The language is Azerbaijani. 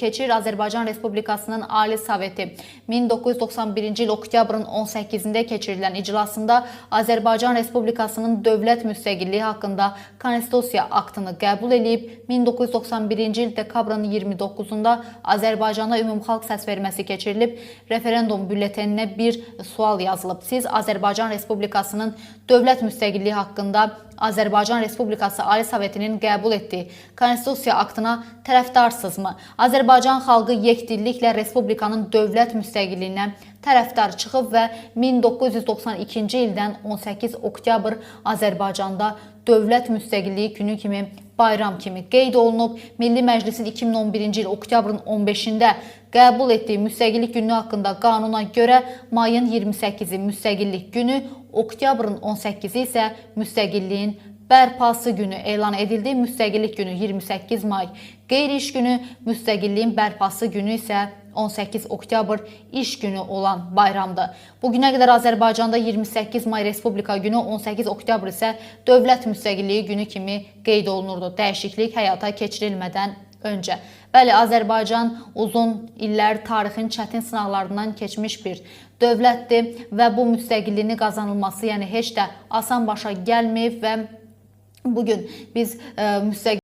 Keçir. Azərbaycan Respublikasının Ali Soveti 1991-ci il oktyabrın 18-də keçirilən iclasında Azərbaycan Respublikasının dövlət müstəqilliyi haqqında Konstitusiya aktını qəbul eləyib. 1991-ci il dekabrın 29-da Azərbaycanda ümumxalq səsverməsi keçirilib. Referendum bülleteninə bir sual yazılıb. Siz Azərbaycan Respublikasının dövlət müstəqilliyi haqqında Azərbaycan Respublikası Ali Sovetinin qəbul etdiyi Konstitusiya aktına tərəfdarsınızmı? Azərbaycan xalqı yekdilliklə Respublikanın dövlət müstəqilliyinə tərəfdar çıxıb və 1992-ci ildən 18 oktyabr Azərbaycanda Dövlət Müstəqilliyi Günü kimi bayram kimi qeyd olunub. Milli Məclisin 2011-ci il oktyabrın 15-də qəbul etdiyi Müstəqillik Günü haqqında qanuna görə mayın 28-i Müstəqillik Günü, oktyabrın 18-i isə Müstəqilliyin bərpası günü elan edildi. Müstəqillik günü 28 may qeyri-iş günü, müstəqilliyin bərpası günü isə 18 oktyabr iş günü olan bayramdır. Bu günə qədər Azərbaycanda 28 may Respublika günü, 18 oktyabr isə Dövlət Müstəqilliyi günü kimi qeyd olunurdu. Dəyişiklik həyata keçirilmədən öncə. Bəli, Azərbaycan uzun illər tarixin çətin sınaqlarından keçmiş bir dövlətdir və bu müstəqilliyini qazanılması, yəni heç də asan başa gəlməyib və bugün biz müstəqil